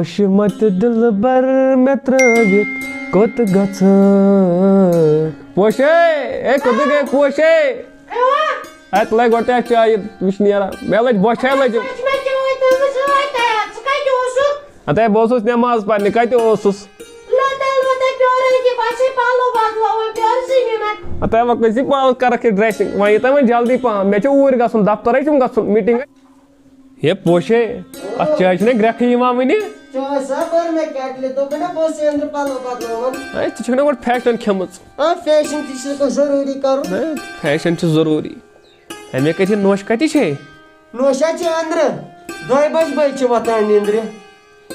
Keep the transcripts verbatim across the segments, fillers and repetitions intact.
شمت دلبر مےٚ ترٲوِتھ کوٚت گژھٕ؟ پوشے، اے کوٚت گٔے پوشے؟ اے تُلے گۄڈٕ تہِ چاے وٕچھ نیران۔ مےٚ لٔج بۄچھے لٔجِم۔ اَسہِ چھِ مےٚ چاے تھٲومٕژ سۭتۍ تیار۔ ژٕ کَتہِ اوسُکھ؟ ہتے بہٕ اوسُس نٮ۪ماز پرنہِ، کَتہِ اوسُس؟ لۄتَل وۄتَل پیورٕ ییٚکیٛاہ، بَس یہِ پَلو بدلاوُن، پیورٕ زٕ مِنَٹ۔ ہتے وۄنۍ کٔژِ پاوَس کَرَکھ یہِ dressing؟ وۄنۍ یہِ تۄہہِ وۄنۍ جلدی پَہَم، مےٚ چھُ اوٗرۍ گژھُن، دفترَے چھُم گژھُن، meeting۔ ہے پوشے، اَتھ چایہِ چھُنہ گرٛٮ۪کھٕے یِوان وٕنہِ۔ چاے سا بٔر مےٚ کیٹلہِ، دوٚپُن نہ بہٕ اوسُس أنٛدرٕ پَلو بدلاوان۔ ہے، ژٕ چھُکھ نہ گۄڈٕ fashion کھیوٚمُت۔ آ، fashion تہِ چھُ ضروٗری کَرُن۔ ہے، fashion چھُ ضروٗری۔ ہے، مےٚ کَتہِ یہِ نوٚش کَتہِ چھے؟ نوٚش ہا چھِ أنٛدرٕ، دۄیہِ بَجہِ بَجہِ چھِ وۄتھان نیٚنٛدرِ۔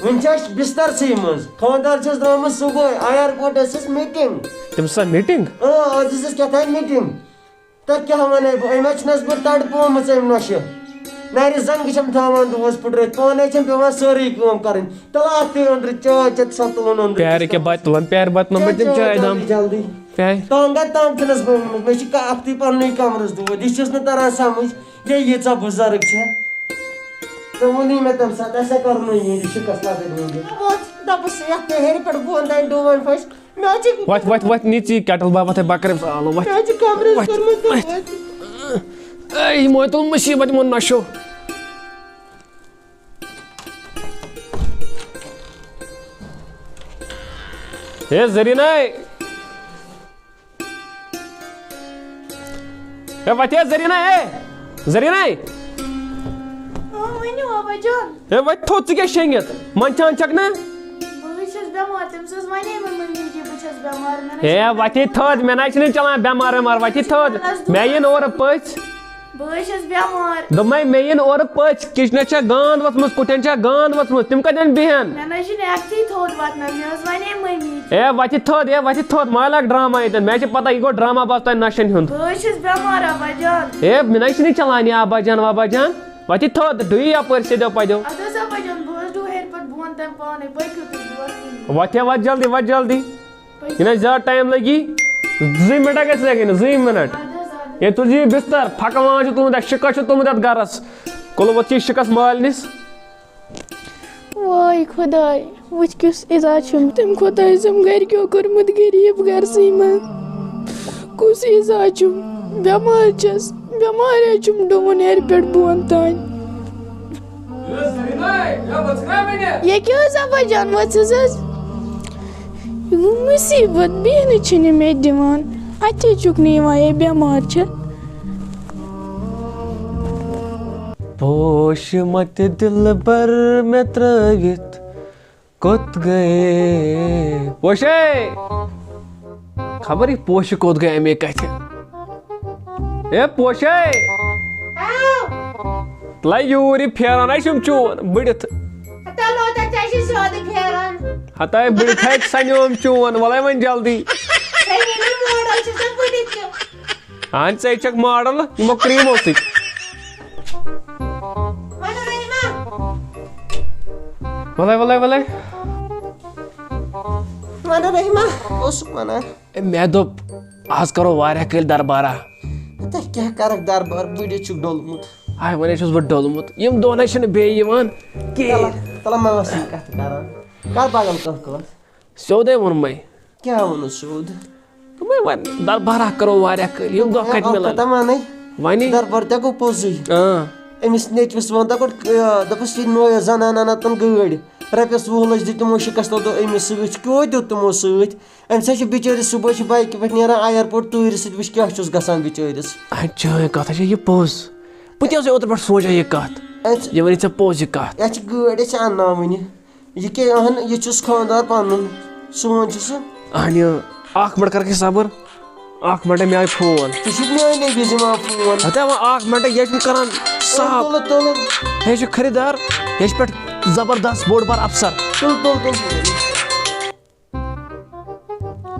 وٕنہِ چھِ اَسہِ بِستَرسٕے منٛز۔ خانٛدار چھَس درٛامٕژ صُبحٲے، airport ٲسٕس meeting۔ تٔمِس ٲسا meeting؟ اۭں، آز ٲسٕس کیٛاہ تام meeting۔ تہٕ کیٛاہ وَنَے بہٕ، أمۍ حظ چھِنَس بہٕ ٹَڈ پومٕژ أمۍ نۄشہِ۔ نَرِ زنٛگہٕ چھَم تھاوان دۄہَس پھٕٹرٲوِتھ، پانَے چھَم پٮ۪وان سٲرٕے کٲم کَرٕنۍ۔ تَلہٕ اَتھ تہِ أنٛدرٕ چاے چٮ۪تھ سۄ تُلُن أنٛدرٕ۔ پیارِ کیٛاہ بَتہٕ تُلَن، پیارِ بَتہٕ نَمبر تِم چاے دام۔ جلدی، جلدی۔ پیارِ۔ تانٛگہ تام چھِنَس بہٕ أنمٕژ، مےٚ چھِ کا-، اَکھتُے پَننُے کَمرَس دود، یہِ چھُس نہٕ تَران سَمٕجھ، یہِ ییٖژاہ بُزرٕگ چھےٚ۔ ژےٚ ووٚنُے مےٚ تَمہِ ساتہٕ، اَسہِ ہا کَرُن یہِ شِکَس لَگٕنۍ وۄنۍ۔ ووت، دَپُس، یَتھ تہِ ہیٚرِ پٮ۪ٹھ بۄن تام ڈوٗنۍ پھٔسۍ۔ مےٚ حظ چھِ وَتھ، وَتھ، وَتھ، نِژ یہِ kettle بابَتھ ہے بَکرِ آلو، وَتھ۔ مےٚ حظ چھِ کَمرَس وَتھ، کٔرمٕژ وَتھ۔ دۄد۔ اے، یہِ مٲنۍ تُل مُصیٖبت یِمو نۄشو۔ ہے زٔریٖنہ، ہے۔ ہے وَتہِ ہے زٔریٖنہ، ہے۔ زٔریٖنہ، ہے۔ آ، ؤنِو، بابا جان۔ ہے وَتہِ تھوٚد، ژٕ کیٛاہ شیٚنٛگِتھ؟ منٛدچھان چھَکھ نا؟ بہٕ حظ چھَس بٮ۪مار، تٔمِس حظ وَنے مےٚ مٔمی جی، بہٕ چھَس بٮ۪مار، مےٚ نہ ہے، حظ وَتہِ تھوٚد، مےٚ نہ حظ چھِنہٕ چَلان بٮ۪مار وٮ۪مار، وَتہِ تھوٚد۔ مےٚ یِن اورٕ پٔژھۍ۔ بہٕ حظ چھَس بٮ۪مار۔ دوٚپمَے، مےٚ یِن اورٕ پٔژھۍ، کِچنَس چھےٚ گانٛد ؤژھمٕژ، کُٹھٮ۪ن چھےٚ گانٛد ؤژھمٕژ، تِم کَتٮ۪ن بیٚہن؟ مےٚ نہ حظ چھِنہٕ ہٮ۪کتھٕے تھوٚد وَتنَس، مےٚ حظ وَنے مٔمی جی۔ ہے، وَتہِ تھوٚد، ہے، وَتہِ تھوٚد، ما لاگ ڈرٛاما ییٚتٮ۪ن، مےٚ حظ چھِ پَتہ، یہِ گوٚو ڈرٛاما بَس تۄہہِ نۄشَن ہُنٛد۔ بہٕ حظ چھَس بٮ۪مار، ابا جان۔ ہے، مےٚ نہ حظ چھِنہٕ چَلان یہِ ابا جان وابا جان۔ وَتہِ تھوٚد، ڈُیِو یَپٲرۍ سیٚدیو پَدیو۔ اَدٕ حظ، اَپٲرۍ چھَنہٕ، بہٕ حظ ڈُو ہیٚرِ پَتہٕ بۄن تام پانَے، پٔکِو تُہۍ برونٛٹھ کُن۔ وَتھ ہے، وَتھ جلدی، وَتھ جلدی۔ پٔکِو۔ یہِ نہ حظ زیادٕ ٹایم لَگی۔ زٕے مِنٹ گژھِ لَگٕنۍ، زٕے مِنٹ۔ اَدٕ حظ، اَدٕ حظ۔ ییٚلہِ تُہۍ یہِ بِستَر پھَکہٕ وان چھُ تُلمُت، اَسہِ شِکَس چھُ تُلمُت یَتھ گَرَس۔ کُلہٕ ووٚت چھِ یہِ شِکَس مٲلنِس۔ واے خۄداے، وٕچھ کیُس عزا چھُم۔ تٔمۍ خۄداے چھُم گَرِکیو کوٚرمُت غریٖب گَرسٕے منٛز۔ کُس عزا چھُم؟ بٮ۪مار چھَس، بٮ۪مارِ حظ چھُم ڈُوُن ہیٚرِ پٮ۪ٹھ بۄن تام۔ یہِ کیٛاہ حظ اَپا جان ؤژھٕس حظ؟ یہِ گوٚو مُصیٖبت، بیٚہنہٕ چھِنہٕ مےٚ دِوان، اَتھے چھُکھ نہٕ یِوان، یے بٮ۪مار چھےٚ۔ پوش مت دلبر مےٚ ترٲوِتھ کوٚت گٔے؟ پوشے! خبر یہِ پوشہِ کوٚت گٔے اَمے کَتھِ۔ اے پوشے! تلے یوٗر یہِ پھیران، اَسہِ یِم چون بٔڑِتھ۔ ہتا لوتا ژےٚ چھِ زیادٕ پھیران۔ ہتاے بٔڑِتھ ہے سَنیوم چون، وَلے وۄنۍ جلدی۔ سَنیوم ماڈل چھِ ژےٚ بٔڑِتھ تہِ۔ اہن ژے چھکھ ماڈل یِمو کریمو سۭتۍ۔ وَلے، وَلے، وَلے۔ وَنہٕ رحیمہ، اوسُکھ وَنان۔ اے، مےٚ دوٚپ، آز کرو واریاہ کٲلۍ دربارا۔ تہٕ کیٛاہ کرکھ دربار، بٔڑِتھ چھُکھ ڈوٚلمُت۔ ہاے، وۄنۍ چھُس بہٕ ڈوٚلمُت۔ یِم دۄہ نَے چھِنہٕ بیٚیہِ یِوان کِہیٖنۍ۔ تَلہ، تَلہ، ماما سۭتۍ کَتھ کران۔ کر بدل کانٛہہ کٲم۔ سیوٚدُے ووٚنمَے۔ کیٛاہ ووٚنُس سیوٚد؟ دوٚپمَے وۄنۍ دربارا کرو واریاہ کٲلۍ، یِم دۄہ کَتہِ اَکھ مِلَن؟ کَتھا وَنَے۔ وَنہِ؟ دربار تہِ گوٚو پوٚزُے۔ آ۔ أمِس نیٚچوِس ووٚن، دَپُن، آ، دوٚپُس، یہِ نوٚو زَنان اَنان تَن گٲڑۍ۔ رۄپیَس وُہ لَچھ دِتۍ تِمو شِکَس تَل دۄہ أمِس سۭتۍ۔ کیٛاہ دیُت تِمو سۭتۍ؟ أمِس ہا چھُ بِچٲرِس صُبحٲے چھُ بایکہِ پٮ۪ٹھ نیران اَیَرپورٹ، تۭرِ سۭتۍ وٕچھ کیٛاہ چھُس گژھان بِچٲرِس۔ اَدٕ چٲنۍ کَتھ ہا چھےٚ یہِ پوٚز۔ بہٕ تہِ اوسُے اوترٕ پٮ۪ٹھ سونٛچان یہِ کَتھ۔ اَسہِ یہِ وَنے ژےٚ پوٚز یہِ کَتھ۔ اَسہِ چھِ گٲڑۍ، اَسہِ چھِ اَنناوٕنۍ۔ یہِ کیٛاہ اَہَن، یہِ چھُس خانٛدار پَنُن، سون چھُ سُہ۔ اَہَن یہِ، اَکھ مِنٹ کَر کینٛہہ صبر۔ اَکھ مِنٹ، مےٚ آے فون۔ ژٕ چھُکھ میٛانہِ وِزِ یِوان فون۔ ہَتا وۄنۍ اَکھ مِنٹ، یہِ چھُنہٕ کَران صاحب۔ تُلہٕ، تُلہٕ۔ ہے چھُ خریٖدار، یہِ چھُ پٮ۪ٹھ زبردست بوٚڑ بار اَفسَر۔ تُل، تُل، تُل۔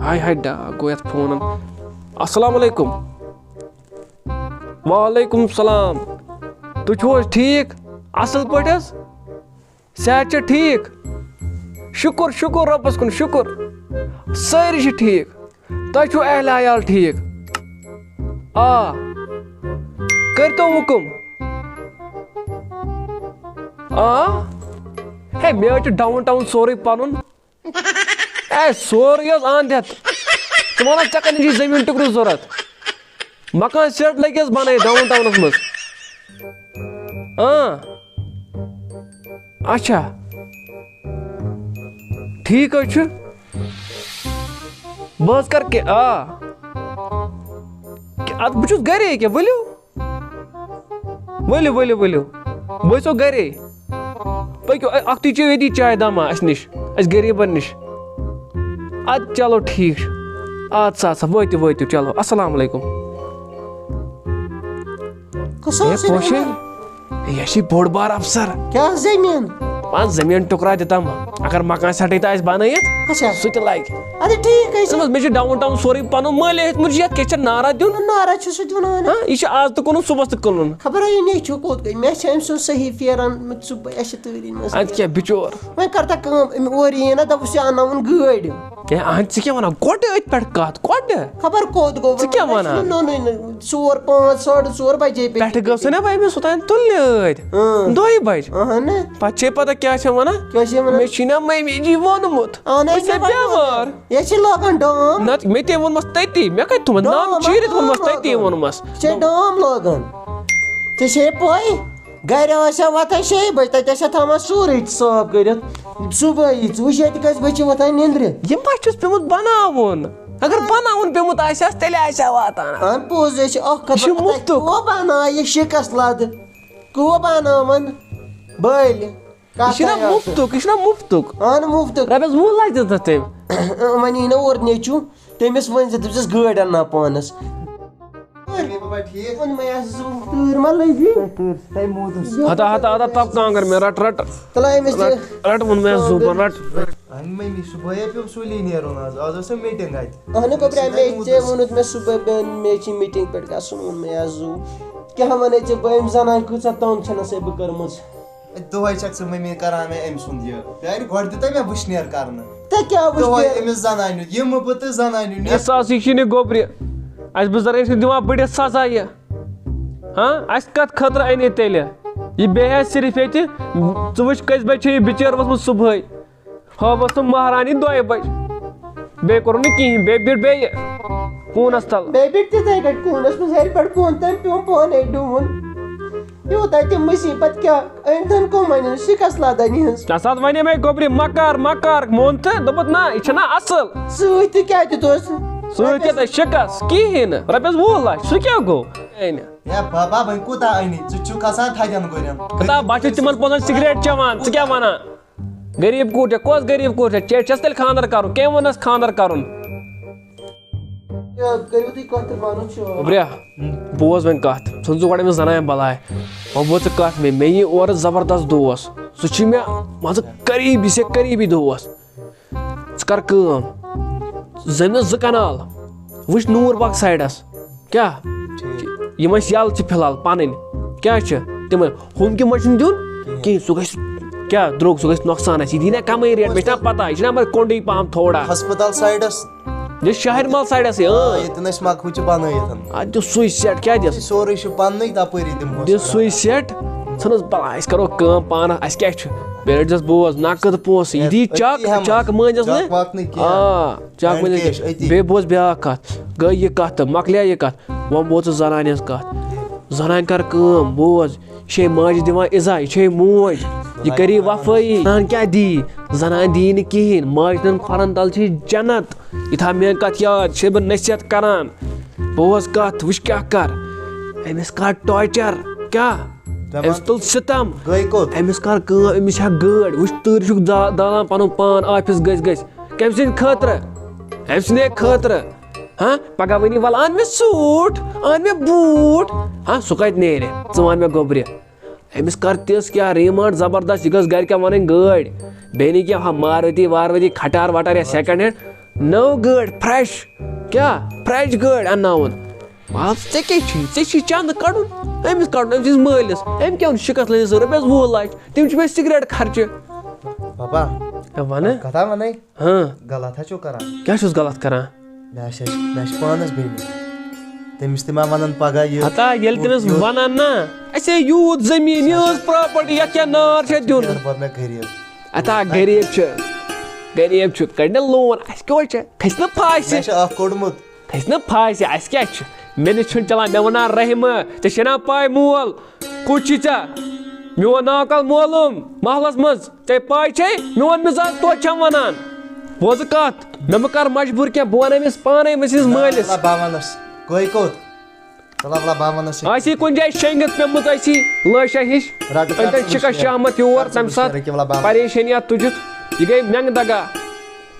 ہاے ہاے ڈاک گوٚو یَتھ فونَن۔ السلام علیکُم۔ وعلیکُم السلام۔ تُہۍ چھِو حظ ٹھیٖک؟ اَصٕل پٲٹھۍ حظ؟ صحت چھا ٹھیٖک؟ شُکُر، شُکُر رۄبَس کُن، شُکُر۔ سٲری چھِ ٹھیٖک۔ تۄہہِ چھُو اہلِ عیال ٹھیٖک؟ آ۔ کٔرۍتو حُکُم۔ آ۔ ہے، مےٚ حظ چھُ ڈاوُن ٹاوُن سورُے پَنُن۔ اے، سورُے حظ اَن دِتھ۔ ژٕ وَن حظ، ژےٚ کَتٮ۪ن چھُے زٔمیٖن ٹُکرٕ ضوٚرَتھ؟ مکان سیٹ لَگہِ حظ بَنٲیِتھ ڈاوُن ٹاونَس منٛز۔ اۭں۔ اچھا۔ ٹھیٖک حظ چھُ۔ بہٕ حظ کَرٕ کینٛہہ، آ۔ کہِ-، اَدٕ بہٕ چھُس گَرے، کیٛاہ ؤلِو؟ ؤلِو، ؤلِو، ؤلِو۔ بہٕ ٲسۍسو گَرے۔ پٔکِو، اَ-، اَکھتُے چیٚیِو ییٚتی چاے دَما اَسہِ نِش، اَسہِ غریٖبَن نِش۔ اَدٕ چلو ٹھیٖک چھُ۔ اَدٕ سا، اَدٕ سا، وٲتِو، وٲتِو، چلو، السلام علیکُم۔ کُس ہے اوس یہِ پوشے، ونان؟ یہِ چھِ بوٚڑ بار افسر۔ کیٛاہ زٔمیٖن؟ پانٛژھ زٔمیٖن ٹُکرا دِتم، اگر مکان سیٹٕے تہِ آسہِ بنٲیِتھ، اچھا۔ سُہ تہِ لگہِ۔ اَدٕ ٹھیٖک حظ چھُ۔ دوٚپمَس، مےٚ چھُ ڈاوُن ٹاوُن سورُے پنُن مٲلۍ ہیٚتھ، مےٚ چھُ یَتھ کیٛاہ چھِ نارا دیُن؟ نارا چھُ سُہ دیُن وَنان۔ ہاں، یہِ چھُ آز تہٕ کٕنُن، صُبحَس تہِ کٕنُن۔ خبر ہے، یہِ نیٚچوٗ کوٚت گوٚو؟ مےٚ چھِ أمۍ سُنٛد صحیح پھیران، مےٚ ژٕ بہٕ، اَسہِ چھِ تۭرِ منٛز اَدٕ کیٛاہ بِچور؟ وۄنۍ کر تہٕ کٲم، أمۍ اورٕ یِیہِ نا، دَپُس، یہِ اَنناوُن گٲڑۍ۔ ہے، اہن، ژٕ کیٛاہ وَنان؟ گۄڈٕ أتھۍ پٮ۪ٹھ کَتھ، گۄڈٕ۔ خبر کوٚت گوٚو؟ ژٕ کیٛاہ وۄنۍ وَنان؟ چھُنہٕ نوٚنُے نہٕ۔ ژور، پانٛژھ، ساڑٕ ژور بجے پٮ۪ٹھ۔ پٮ۪ٹھٕ گٔژھ نا وۄنۍ أمِس اوٚتام تُلنہِ ٲدۍ۔ اۭں۔ دۄیہِ بجہِ۔ اہن۔ پَتہٕ چھے پَتہ کیٛاہ چھےٚ وَنان؟ کیٛاہ چھےٚ وَنان؟ مےٚ چھُے نا مٔمی جی ووٚنمُت۔ اہن، بہٕ یہِ چھَسے چھےٚ وَنان۔ بٮ۪مار۔ یہِ چھِ لاگان ڈام۔ نَتہٕ مےٚ تہِ ووٚنمَس تٔتی، مےٚ کَتہِ تھوٚمُت نام ڈام، چیٖرِتھ ڈام ووٚنمَس تٔتی لاگان۔ ووٚنمَس۔ ژےٚ ڈام لاگان۔ ژےٚ چھے پَے؟ گرِ آسہِ ہا وۄتھان شیٚیہِ بجہِ، تَتہِ آسہِ ہا تھاوان سورُے صاف کٔرِتھ۔ صُبحٲیی ژٕ وٕچھ، ییٚتہِ کٔژِ بجہِ چھِ وۄتھان نیٚنٛدرِ۔ یہِ ما چھُس پیوٚمُت بناوُن؟ اگر بناوُن پیوٚمُت آسہِ ہس، تیٚلہِ آسہِ ہا واتان۔ اَہَن پوٚز، یہِ چھِ اَکھ کَتھ۔ یہِ چھُ مُفتُک۔ کُس بناوِ یہِ شِکَس لَدٕ؟ کُس بناوَن بٲلۍ؟ یہِ چھُنہ کَتھ آسہِ؟ مُفتُک، یہِ چھُنہ مُفتُک۔ اَہَن مُفتُک۔ رۄپیَس وُہ لَچھ دِژ نہ تٔمۍ۔ وۄنۍ یی نہ اورٕ نیٚچوٗ، تٔمِس ؤنۍ زِ، دٔپزٮ۪س، گٲڑۍ اَنناو پانَس۔ سٲری بابا ٹھیٖک؟ ووٚن مےٚ، یَس زُو تۭر ما لٔجی؟ تۭر چھِ تۄہہِ موٗدمٕژ۔ ہتا، ہتا، ہتا، تَپ کانٛگٕر مےٚ، رَٹ، رَٹ۔ تَلہ أمِس تہِ۔ رَٹ، رَٹ، ووٚن مےٚ، زُو بَن، رَٹ۔ اَہَن مٔمی، صُبحٲے پیوٚو سُلے نیرُن آز، آز ٲس سۄ میٖٹِنٛگ اَتہِ۔ اَہَنُو گوٚبریا، مےٚ ژےٚ ووٚنُتھ مےٚ صُبحٲے، بہٕ مےٚ چھِ میٖٹِنٛگ پٮ۪ٹھ گژھُن، ووٚن مےٚ، یَس زُو۔ کیٛاہ وَنَے ژےٚ، بہٕ أمۍ زَنانہِ کۭژاہ تنٛگ چھَنہ سَے بہٕ کٔرمٕژ۔ دۄہے چھکھ ژٕ مٔمی کران مےٚ أمۍ سُنٛد یہِ۔ یارِ، گۄڈٕ دیُتہ مےٚ وٕشنیر کرنہٕ۔ تہ کیٛاہ دۄہے وٕشنیر؟ أمِس زنانہِ ہُنٛد، یِمہٕ بہٕ تہٕ زنانہِ ہُنٛد۔ ہے، ساسٕے چھِنہٕ گوٚبرِ۔ اَسہِ بُزرگن چھِ دِوان بٔڑِتھ سزا یہِ۔ ہاں، اَسہِ کَتھ خٲطرٕ اَنے تیٚلہِ؟ یہِ بیٚہہِ ہا صرف ییٚتہِ۔ ژٕ وٕچھ، کٔژِ بجہِ چھےٚ یہِ بِچٲر ؤژھمٕژ صُبحٲے۔ ہٲوٕس نہٕ مہرانی دۄیہِ بجہِ۔ بیٚیہِ کوٚرُن نہٕ کِہیٖنۍ، بیٚیہِ بیٖٹھ بیٚیہِ کوٗنَس تَل۔ بیٚیہِ بیٖٹھ تِتھَے کٲٹھۍ کوٗنَس منٛز، ہیٚرِ پٮ۪ٹھ کوٗن، تٔمۍ پیوٚم پانَے ڈُوُن۔ یوٗتاہ تہِ مُصیٖبت کیٛاہ؟ أنۍ دَن کٕم أنِن؟ شِکَس لَدَن یِہٕنٛز۔ ژےٚ سا وَنے مےٚ گوٚبرِ، مَکار، مَکار، مون تہٕ دوٚپُتھ، نہ، یہِ چھَنہ اَصٕل۔ سۭتۍ تہِ کیٛاہ دیُتُس؟ سۭتۍ کیٛاہ تہٕ شِکَس؟ کِہیٖنۍ نہٕ۔ رۄپیَس وُہ لَچھ، سُہ کیٛاہ گوٚو؟ ہے نہ۔ ہے بابا، وۄنۍ کوٗتاہ اَنہِ؟ ژٕ چھُکھ کھسان تھدٮ۪ن گُرٮ۪ن۔ کوٗتاہ؟ بہٕ چھُس تِمَن پونٛسَن سِگریٹ چٮ۪وان، ژٕ کیٛاہ وَنان؟ غریٖب کوٗر چھےٚ، کۄس غریٖب کوٗر چھےٚ؟ ژےٚ چھَس تیٚلہِ خانٛدر کَرُن، کٔمۍ ووٚنَس خانٛدر کَرُن؟ کٔرِو تُہۍ کَتھ تہٕ پانَس چھُ۔ گوٚبریا، بوز وۄنۍ کَتھ۔ ژٕ ژٕ گۄڈٕ أمِس زَنانہِ بَلاے۔ وۄنۍ بوز ژٕ کَتھ مےٚ، مےٚ یی اورٕ زبردست دوس۔ سُہ چھُ مےٚ، مان ژٕ، قریٖبی سے قریٖبی دوس۔ ژٕ کَر کٲم، زٔمیٖنَس زٕ کَنال، وٕچھ نوٗر باغ سایڈَس۔ کیٛاہ؟ ٹھیٖک۔ یِم ٲسۍ یَلہٕ چھِ فِلحال پَنٕنۍ۔ کیٛاہ چھِ؟ تِمَے، ہُم کہِ ما چھُنہٕ دیُن؟ کِہیٖنۍ۔ کِہیٖنۍ، سُہ گژھِ، کیٛاہ درٛوگ، سُہ گژھِ نۄقصان اَسہِ۔ یہِ دی نہ کَمٕے ریٹ، مےٚ چھِنہ پَتہ، یہِ چھِنہ مگر کۄنٛڈٕے پَہَم تھوڑا۔ ہسپتال سایڈَس۔ یہِ شاہِر مال سایڈَسٕے، آ، اۭں۔ ییٚتٮ۪ن اَسہِ مَکہٕ ہُہ چھِ بَنٲیِتھ۔ اَتہِ دیُت سُے سٮ۪ٹ، کیٛاہ دِس؟ سورُے چھُ پَننُے، تَپٲری دِمہوس دِس سُے سٮ۪ٹ، ژھٕنُس بَلاے، أسۍ کَرو کٲم پانَس، اَسہِ کیٛاہ چھُ؟ بیٚیہِ رٔٹۍزٮ۪س بوز، نَقٕد پونٛسہٕ، یہِ دی أتی چَک، ہٮ۪مہٕ۔ چَک مٲنٛزٮ۪س چَک نہٕ۔ وَکھ نہٕ کینٛہہ۔ آ، چَک ہینڈ مٲنٛزٮ۪س کیش أتی۔ بیٚیہِ بوز بیٛاکھ کَتھ، گٔے یہِ کَتھ تہٕ مۄکلے یہِ کَتھ، وۄنۍ بوز ژٕ زَنانہِ ہِنٛز کَتھ۔ زَنانہِ کَر کٲم، بوز، یہِ چھے ماجہِ دِوان اِزا، یہِ چھے موج، یہِ کَری وفٲیی۔ زَنان کیٛاہ دی؟ زَنان دی نہٕ کِہیٖنۍ، ماجہِ ہِنٛدٮ۪ن کھۄرَن تَل چھے جنت۔ یہِ تھاو میٛٲنۍ کَتھ یاد، چھے بہٕ نصیحت کَران۔ بوز کَتھ، وٕچھ کیٛاہ کَر۔ أمِس کَر ٹارچَر، کیٛاہ؟ دَپان أمِس تُل سِتَم۔ گٔے کوٚت؟ أمِس کَر کٲم، أمِس چھےٚ گٲڑۍ، وٕچھ تۭرِ چھُکھ دا-، دالان پَنُن پان آفِس گٔژھۍ گٔژھۍ۔ کٔمۍ سٕنٛدِ خٲطرٕ؟ أمۍ سٕنٛدے خٲطرٕ۔ ہاں، پگاہ ؤنی، وَلہٕ اَن مےٚ سوٗٹ، اَن مےٚ بوٗٹ۔ ہاں، سُہ کَتہِ نیرِ؟ ژٕ وَن مےٚ گوٚبرِ۔ أمِس کر تِژھ کیٛاہ ریمانڈ زبردست، یہِ گٔژھ گرِکٮ۪ن وَنٕنۍ گٲڑۍ۔ بیٚیہِ نہٕ کینٛہہ، ہا، ماروتی واروتی، کھٹار وٹار یا سیکنڈ ہینڈ۔ نٔو گٲڑۍ، fresh۔ کیٛاہ؟ Fresh گٲڑۍ اَنناوُن۔ وَلہٕ ژےٚ کیٛاہ چھُے؟ ژےٚ چھُے چندٕ کڑُن۔ أمِس کڑُن، أمۍ سٕنٛدِس مٲلِس۔ أمۍ کیٛاہ اوٚن شِکَس لٲنِس زٕ رۄپیَس وُہ لَچھ؟ تِم چھِ مےٚ سِگریٹ خرچہِ۔ پاپا، ہے وَنہٕ؟ کَتھا وَنَے؟ ہاں۔ غلط ہا چھُو کران۔ کیٛاہ چھُس غلط کران؟ مےٚ آسہِ، مےٚ آسہِ پانَس بیٚنہِ۔ تٔمِس تہِ ما وَنَن پگاہ یہِ؟ ہتا، ییٚلہِ تٔمِس یوٗت، وَنَن نا، اَسے یوٗت زٔمیٖن، یٲژ property، یَتھ کیٛاہ نار چھےٚ دیُن؟ یہِ کَرٕ پَتہٕ مےٚ غریٖب۔ اتا غریب چھُ، غریب چھُ، کٔڑۍ نہٕ لون، اَسہِ کیٛاہ چھُ؟ کھٔسہِ نہٕ پھاسہِ۔ مےٚ چھُ اکھ کوٚڑمُت۔ کھٔسہِ نہٕ پھاسہِ، اَسہِ کیٛاہ چھُ؟ مےٚ نِش چھُنہٕ چلان، مےٚ وَنان رحیمہٕ، ژےٚ چھےٚ نا پاے مول کُس چھُے ژےٚ؟ میون ناو کَل معلوم محلَس منٛز، ژےٚ پاے چھے؟ میون مِزاز توتہِ چھَم وَنان۔ بوزٕ کَتھ، مےٚ مہٕ کَر مجبوٗر کینٛہہ، بہٕ وَنہٕ أمِس پانَے، أمِس أمِس نہ، مٲلِس۔ نہ، بہٕ وَنَس۔ گوٚے کوٚت؟ وَلہٕ، وَلہٕ، بہٕ وَنَس یہِ۔ آسی کُنہِ جایہِ شۄنٛگِتھ پیوٚمُت، آسی لٲشہ ہِش۔ رَٹہٕ اَتہِ کر ژٕ شِکَس مُشکِل۔ شامَتھ یور، کر ژٕ تَمہِ مُشکِل، ساتہٕ یہِ کہِ وَلہٕ بہٕ وَنَس۔ پریشٲنی اَتھ تُجِتھ۔ یہِ گٔے مٮ۪نٛگہٕ دَگا۔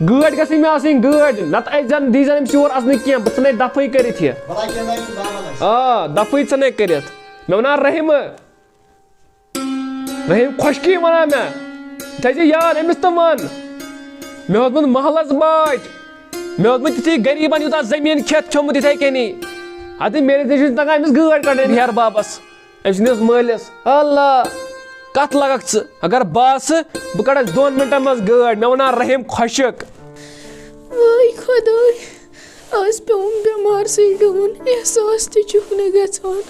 گٲڑۍ گٔژھٕے مےٚ آسٕنۍ، گٲڑۍ۔ نَتہٕ اَسہِ زَن، دی زَن أمِس یور اَژنہٕ کینٛہہ، بہٕ ژھٕنے دَفٕے کٔرِتھ یہِ۔ وَلہٕ، کینٛہہ نہ چھُنہٕ، بہٕ وَنَس۔ آ، دَفٕے ژھٕنے کٔرِتھ۔ مےٚ وَنان رحیمہٕ۔ رحیم خۄشکی وَنان مےٚ، تھٲیزِ یاد أمِس تہٕ وَن۔ مےٚ اوس بہٕ محلَس باج، مےٚ اوس بہٕ تِتھُے غریٖبَن یوٗتاہ زٔمیٖن کھٮ۪تھ کھیوٚمُت یِتھَے کٔنی۔ اَدٕ مےٚ تہِ چھُنہٕ تَگان أمِس گٲڑۍ کَڑٕنۍ ہیٚہَر بابَس، أمۍ سٕنٛدِس مٲلِس۔ اللہ، کَتھ لَگَکھ ژٕ؟ اگر بہٕ آسہٕ، بہٕ کَڑَس دۄن مِنٹَن منٛز گٲڑۍ۔ مےٚ وَنان رحیم خۄشِک۔ وٲے خۄداے۔ آز پیوٚم بٮ۪مار سٕے ڈوٗن، احساس تہِ چھُکھ نہٕ گژھان۔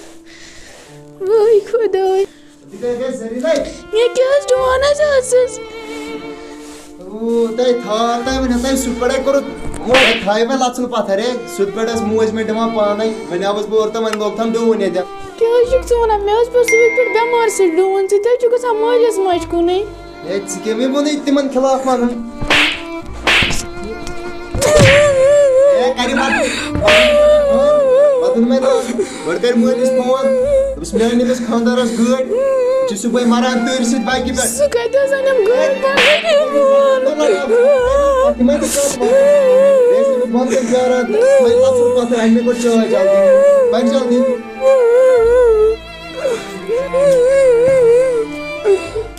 وٲے خۄداے۔ یہِ کیٛاہ حظ ڈوٗن حظ ٲسٕس؟ او، تۄہہِ تھاو، تۄہہِ ؤنِو، تۄہہِ سُہ پٮ۪ٹھَے کوٚرُتھ، وۄنۍ تھایہِ مےٚ لَژھُن پَتھَر، ہے، سُہ پٮ۪ٹھ ٲس موج مےٚ دِوان پانَے، وۄنۍ آوُس بہٕ اورٕ تہٕ وۄنۍ لوگ تھَم ڈوٗن ییٚتٮ۪ن۔ کیٛاہ حظ چھُکھ ژٕ وَنان؟ مےٚ حظ پیوٚو سُہ پٮ۪ٹھ بٮ۪مار سٕے ڈوٗن، ژٕ تہِ حظ چھُکھ گژھان مٲلِس ماجہِ کُنُے۔ ہے، ژٕ کیٛاہ مےٚ ووٚنُے تِمن خلاف وَنُن؟ ہے، کَرِ پَتہٕ، پَتہٕ ووٚن مےٚ تَس، گۄڈٕ کَرِ مٲلِس فون، دوٚپُس، "مےٚ أنۍ أمِس خانٛدارَس گٲڑۍ، یہِ چھُ صُبحٲے مَران تۭرِ سۭتۍ بایکہِ پٮ۪ٹھ۔" سُہ کَتہِ حظ اَنٮ۪م گٲڑۍ پَنٕنۍ یِمَن؟ تِمَے تہِ کَتھ وَنہٕ۔ ہے، ژٕ چھُکھ بۄنہٕ کَنہِ پیٛاران، وۄنۍ لَژھ ژٕ پَتہٕ، اَنہِ مےٚ گۄڈٕ چاے جلدی، پَکھ جلدی۔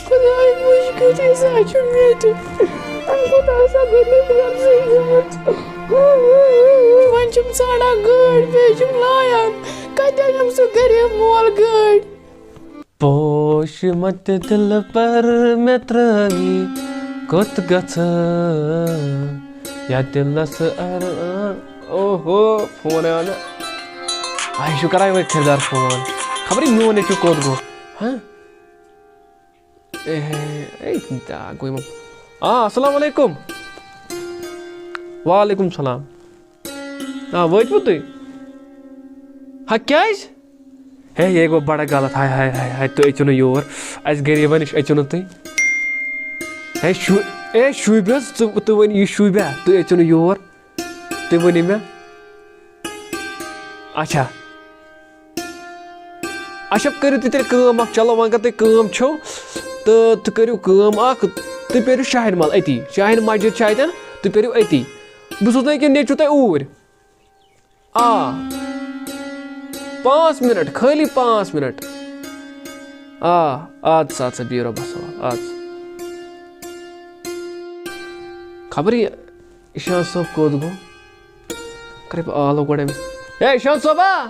خۄداے وٕچھ، کۭتیٛاہ سا چھُ مےٚ تہِ۔ خۄدا سا گوٚو مےٚ غرضٕے گوٚمُت۔ وۄنۍ چھُم ژھانڈان گٲڑۍ، بیٚیہِ چھُم لایان۔ کَتہِ اَنٮ۪م سُہ غریٖب مول گٲڑۍ؟ پوش مت دل پر مےٚ ترٲوی کوٚت گژھٕ یا دِلس ار-، اوہو، فون آو نہٕ۔ آ، یہِ چھُ کران یِمَے خریدار فون۔ خبر یہِ میون نیٚچوٗ کوٚت گوٚو؟ ہاں؟ اے، اے، دا گوٚو یِمَن۔ آ، السلام علیکم۔ وعلیکم السلام۔ آ، وٲتوٕ تُہۍ؟ ہا، کیٛازِ؟ ہے، یے گوٚو بڑٕ غلط۔ ہاے، ہاے، ہاے، ہاے، تُہۍ أژِو نہٕ یور۔ اَسہِ غریٖبَن نِش أژِو نہٕ تُہۍ۔ ہے، شو-، اے، شوٗبہِ حظ، ژٕ، تُہۍ ؤنِو، یہِ شوٗبیٛا؟ تُہۍ أژِو نہٕ یور۔ تُہۍ ؤنِو مےٚ۔ اچھا۔ اچھا، کٔرِو تُہۍ تیٚلہِ کٲم اَکھ، چلو وۄنۍ اگر تۄہہِ کٲم چھو، تہٕ تُہۍ کٔرِو کٲم اَکھ، تُہۍ پٔرِو شاہِن مَل أتی، شاہِن مسجد چھِ اَتٮ۪ن، تُہۍ پٔرِو أتی۔ بہٕ سوزنہٕ ییٚکیٛاہ نیٚچوٗ تۄہہِ اوٗرۍ۔ آ، پانٛژھ مِنَٹ، خٲلی پانٛژھ مِنَٹ۔ آ، اَدٕ سا، اَدٕ سا، بِہِو رۄبَس حوالہٕ، اَدٕ سا۔ خبر یہِ اِشان صٲب کوٚت گوٚو؟ کَرے بہٕ آلو گۄڈٕ أمِس۔ ہے، اِشان صٲبا!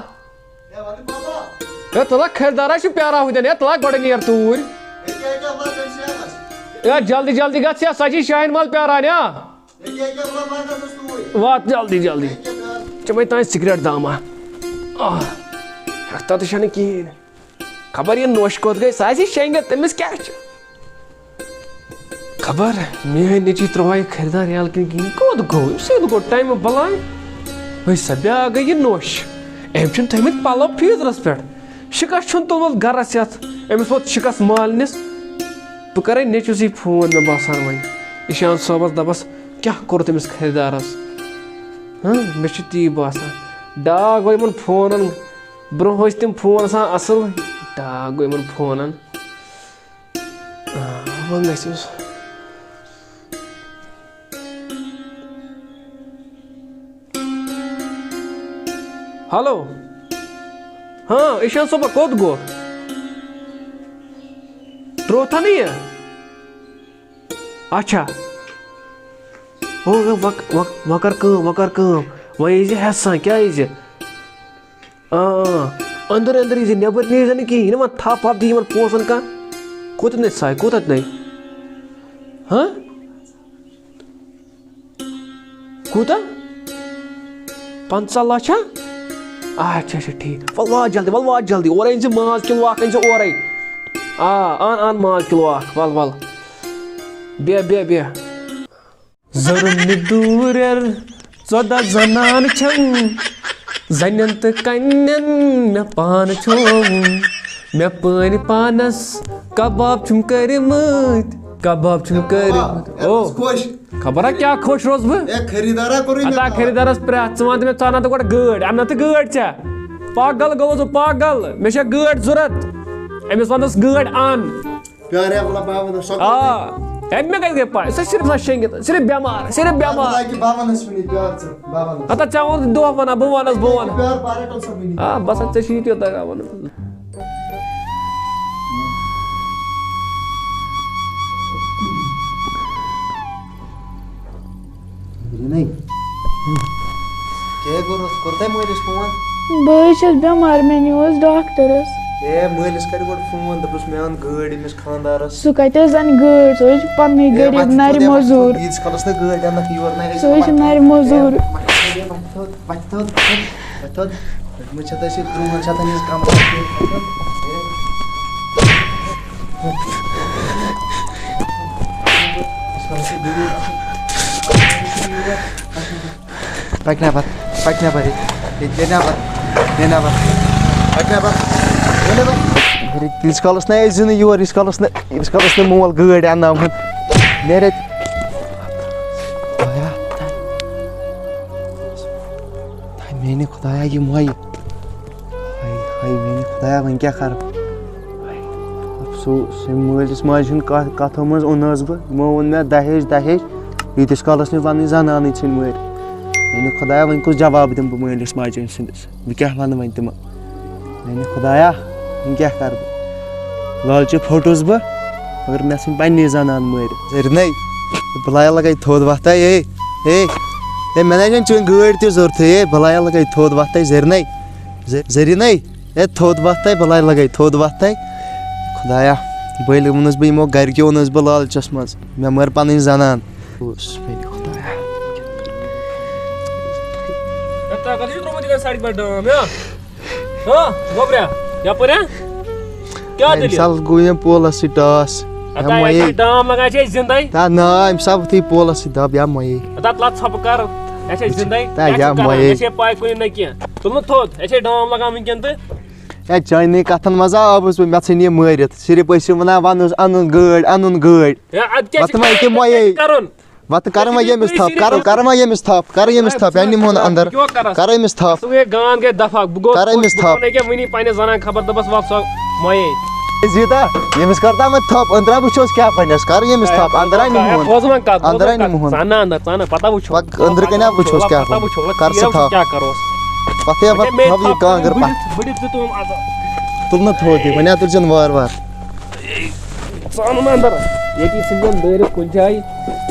ہے، وَنہٕ پاپا۔ ہے، تَلہ خریدارا چھُ پیاران ہُتٮ۪ن۔ ہے، تَلہ گۄڈٕ نیر توٗرۍ۔ ہے، کیٛاہ، کیٛاہ وَنان چھِ أمِس؟ ہے، جلدی، جلدی گژھ، ہے، سۄ چھِ شاہِن مَل پیاران، ہے۔ ہے، کیٛاہ، کیٛاہ وَنان، وَنان چھِ أمِس توٗرۍ؟ وات جلدی، جلدی۔ ہے، کیٛاہ پیاران؟ ژےٚ مَے تام سِگریٹ دامہ۔ آہ، ہٮ۪کھ تَتھ چھَنہٕ کِہیٖنۍ۔ خبر یہِ نوٚش کوٚت گٔے، سۄ آسہِ شۄنٛگِتھ، تٔمِس کیٛاہ چھُ؟ خبر میٛٲنۍ نیٚچی ترٛووہا یہِ خریدار یَلہٕ کِنہٕ کِہیٖنۍ، کوٚت گوٚو؟ أمِس ہے گوٚو ٹایمہٕ بَلاے۔ ہے سا، بیٛاکھ گٔے یہِ نوٚش۔ أمۍ چھِنہٕ تھٲومٕتۍ پَلو فیٖزرَس پٮ۪ٹھ۔ شِکَس چھُنہٕ توٚلمُت گَرَس یَتھ۔ أمِس ووت شِکَس مالنِس۔ بہٕ کَرَے نیٚچوِسٕے فون، مےٚ باسان وۄنۍ۔ اِشان صٲبَس دَپَس، کیٛاہ کوٚرُتھ أمِس خریدارَس؟ ہاں، مےٚ چھُ تی باسان۔ ڈاکھ گوٚو یِمَن فونَن۔ برونٛہہ ٲسۍ تِم فون آسان اَصٕل، ڈاکھ گوٚو یِمَن فونَن۔ آ، وۄنۍ گژھِ أمِس۔ ہیلو۔ ہاں، ایشان صٲبا، کوٚت گوٚو؟ ترٛووتھا نہٕ یہِ؟ اچھا۔ ہو، ہو، وۄنۍ، وۄنۍ، وۄنۍ کر کٲم، وۄنۍ کر کٲم۔ وۄنۍ یی زِ ہٮ۪سان، کیٛاہ یی زِ؟ آ، آ، أنٛدٕر أنٛدٕر یی زِ، نٮ۪بر نیٖرۍ زِ نہٕ کِہیٖنۍ۔ یہِ نہٕ وۄنۍ تھپھ وپھ دِیہِ یِمن پونٛسن کانٛہہ۔ کوٚت نَے ساے، کوٚت نَے؟ ہاں؟ کوٗتاہ؟ پنٛژاہ لچھ ہا؟ اچھا، اچھا، ٹھیٖک۔ وَل وات جلدی، وَل وات جلدی۔ اورَے أنۍ زِ ماز کِلوٗ اَکھ، أنۍ زِ اورَے۔ آ، اَن، اَن ماز کِلوٗ اَکھ، وَل، وَل۔ بیٚہہ، بیٚہہ، بیٚہہ۔ زرم نہِ دوٗرٮ۪ر ژۄداہ زنان چھم، زنٮ۪ن تہٕ کنٮ۪ن مےٚ پانہٕ چھووُم۔ مےٚ پٲنۍ پانس کباب چھُم کٔرمٕتۍ، کباب چھُم کٔرمٕتۍ۔ او، خۄش۔ خبرا کیٛاہ خۄش روزٕ بہٕ؟ اے، خریٖدارا کوٚرُے مےٚ ادا کال۔ خریٖدارس پرٛٮ۪تھ، ژٕ وَن تہٕ مےٚ، ژٕ اَنَتھ گۄڈٕ گٲڑۍ، اَنَتھ گٲڑۍ چھا؟ پاگل گوٚوُس بہٕ، پاگل۔ مےٚ چھےٚ گٲڑۍ ضوٚرَتھ۔ أمِس وَنُس گٲڑۍ اَن۔ پیارے، بلا بابا، سۄ آ، أمۍ مےٚ کَتہِ گٔے پَے؟ سۄ چھِ صرف سۄ شیٚنٛگِتھ، صرف بٮ۪مار، صرف بٮ۪مار۔ بابا، بابا نَس وٕنی، پیار ژٕ، بابا نَس۔ ہتا ژےٚ ووٚن دۄہ وَنان، بہٕ وَنَس، بہٕ وَنہٕ۔ پیار، پارے ٹَل سا وٕنی۔ آ، بس ہا، ژےٚ چھُے یہِ تہِ تَگان وَنُن۔ رِنَے، کیٛاہ کوٚرُتھ؟ کوٚر تۄہہِ مٲلِس فون؟ بہٕ حظ چھَس بٮ۪مار، مےٚ نیوٗ حظ ڈاکٹرَس۔ اے، مٲلِس کَرِ گۄڈٕ فون، دوٚپُس مےٚ اَن گٲڑۍ أمِس خانٛدارَس۔ سُہ کَتہِ حظ اَنہِ گٲڑۍ؟ سُہ حظ چھُ پَننُے اے، غریٖب وَتہِ نَرِ تھوٚد، اے، وَتہِ مٔزوٗر۔ تھوٚد، ییٖتِس کالَس نہٕ گٲڑۍ اَنَکھ یور نَے، سُہ حظ چھُ نَرِ مٔزوٗر۔ اے، وَتہِ تھوٚد، اے، وَتہِ تھوٚد، وَتہِ تھوٚد، وَتہِ تھوٚد۔ وۄنۍ چھِ تۄہہِ سۭتۍ ترٛوہَن شَتَن ہِنٛز کَم۔ پَکہِ نٮ۪بَر، پَکہِ نٮ۪بَر، ییٚتہِ، ییٚتہِ نیرِ نٮ۪بَر، نیرِ نٮ۪بَر، پَکہِ نٮ۪بَر، نیرِ نٮ۪بَر۔ ییٖتِس کالَس نہٕ أسۍ زِنہٕ یور، ییٖتِس کالَس نہٕ، ییٖتِس کالَس نہٕ مول گٲڑۍ اَنناوہَن۔ نیرِ اَتہِ۔ خۄدایا۔ ہاے میٛانہِ خۄدایا، یہِ مۄیہِ۔ ہاے، ہاے، میٛانہِ خۄدایا، وۄنۍ کیٛاہ کَرٕ؟ ہاے، افسوس، أمۍ مٲلِس ماجہِ ہُنٛد کَتھ، کَتھو منٛز اوٚنہَس بہٕ۔ یِمو ووٚن مےٚ دَہیج، دَہیج، ییٖتِس کالَس نہٕ پَنٕنۍ زَنانٕے ژھٕنۍ مٲرِتھ۔ میٛانہِ خۄدایا، وۄنۍ کُس جواب دِمہٕ بہٕ مٲلِس ماجہِ سٕنٛدِس؟ بہٕ کیٛاہ وَنہٕ وۄنۍ تِمَن؟ میٛانہِ خۄدایا، وۄنۍ کیٛاہ کَرٕ بہٕ؟ لالچہِ پھوٚٹُس بہٕ، مگر مےٚ ژھٕنۍ پنٛنی زَنان مٲرِتھ۔ زٔرِنَے، بَلایا لَگَے تھوٚد وۄتھَے، اے، اے، اے، مےٚ نَے چھَنہٕ چٲنۍ گٲڑۍ تہِ ضوٚرتھٕے، اے، بَلایا لَگَے تھوٚد وۄتھَے، زٔرِنَے، زٔ-، زٔرِنَے۔ اے، تھوٚد وۄتھ تَے، بَلاے لَگَے تھوٚد وۄتھ تَے۔ خۄدایا، بٔلۍ ووٚنُس بہٕ یِمو گَرِکیو، ووٚنُس بہٕ لالچَس منٛز، مےٚ مٲر پَنٕنۍ زَنان۔ اوس میٛانہِ خۄدایا۔ ہے، تۄہہِ کَتہِ چھُو ترٛوومُت یہِ سڑکہِ پٮ۪ٹھ ڈام، یا؟ ہا، گوٚبریا، یَپٲرۍ ہا؟ کیٛاہ اَمہِ دٔلیٖل؟ ساتہٕ گوٚو ییٚمۍ پولَس سۭتۍ ٹاس۔ اَدا، مےٚ یَتھ مۄیے۔ چھِ ڈام لَگان، چھِ أسۍ زِندَے۔ تا نا، اَمہِ ساتہٕ وُتھُے پولَس سۭتۍ دَب یا مۄیے۔ اَدا، تَلہٕ ژھۄپہٕ کَر، اَسہِ چھِ أسۍ زِندَے، تا کیٛاہ چھِ یا کَران؟ مۄیے۔ اَسہِ چھِ پَے کُنہِ نہ کینٛہہ۔ تُل نہٕ تھوٚد، اَسہِ چھِ ڈام لَگان وٕنکٮ۪ن تہٕ۔ ہے، چانہِ کَتھَن منٛز آوُس بہٕ، مےٚ ژھٕنۍ یہِ مٲرِتھ۔ صرف ٲسِو وَنان، وَنُن، اَنُن گٲڑۍ، اَنُن گٲڑۍ۔ ہے، اَدٕ کیٛاہ وَتہٕ چھِ ما ییٚکیٛاہ کَرُن؟ مۄیے۔ وَتہٕ کَرٕ ما ییٚمِس تھَپھ؟ کَرٕ، کَرٕ ما ییٚمِس تھَپھ؟ کَرٕ ییٚمِس تھَپھ؟ یا نِمون اَندَر۔ کَرٕ ییٚمِس تھَپھ۔ ژٕ گٔے گان گٔے دَفعہ۔ بہٕ گوٚو، کَرٕ ییٚمِس بہٕ تھَپھ۔ وَنہٕ ییٚکیٛاہ وٕنی پنٛنِس زَنان خبر، دوٚپَس، وَلہٕ سۄ مۄیے۔ زیٖتا، ییٚمِس کَر تام وۄنۍ تھَپھ، أنٛدرا وٕچھوس کیٛاہ بَنٮ۪س۔ کَرٕ ییٚمِس تھَپھ، اَندَرا نِمون۔ بوز وۄنۍ کَتھ، بوز وۄنۍ کَتھ۔ اَندَرا نِمون۔ ژٕ اَنہٕ نا اَندَر، ژٕ اَنہٕ نا، پَتہ وٕچھو۔ پَک أنٛدرٕ کَنہِ ہا وٕچھوس کیٛاہ بَنہِ۔ کَر ژٕ تھَپھ۔ پَتہٕ ہے مےٚ تھَپھ یہِ کانٛگٕر پَتھ۔ بٕڈِتھ ژٕ تُم اَز۔ تُل نہٕ تھوٚد یہِ، وۄنۍ اَتھ تُلزٮ۪ن وارٕ وارٕ۔ ژٕ اَن نہٕ اَندَر۔ ییٚتی ژھٕنزٮ۪ن دٲرِتھ کُنہِ جایہِ،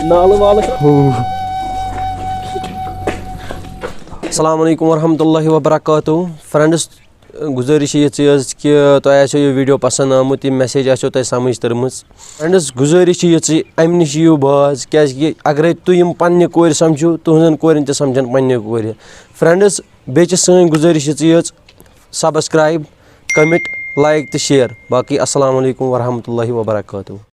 نالہٕ والہٕ۔ ہو۔ السلام علیکم ورحمۃ اللہ وبرکاتہ۔ فرٛٮ۪نٛڈٕز، گُزٲرِش چھِ یِژٕے حظ کہِ تۄہہِ آسیو یہِ ویٖڈیو پَسنٛد آمُت، یہِ message آسیو تۄہہِ سَمٕجھ تٔرمٕژ۔ فرٛٮ۪نٛڈٕز، گُزٲرِش چھِ یِژٕے، اَمہِ نِش یِیِو باز، کیٛازِکہِ اگرَے تُہۍ یِم پنٛنہِ کورِ سَمجھِو، تُہٕنٛزَن کورٮ۪ن تہِ سَمجھَن پنٛنہِ کورِ۔ فرٛٮ۪نٛڈٕز، بیٚیہِ چھِ سٲنۍ گُزٲرِش یِژٕے یٲژ، subscribe، comment، like تہٕ share۔ باقٕے السلام علیکم ورحمۃ اللہ وبرکاتہ۔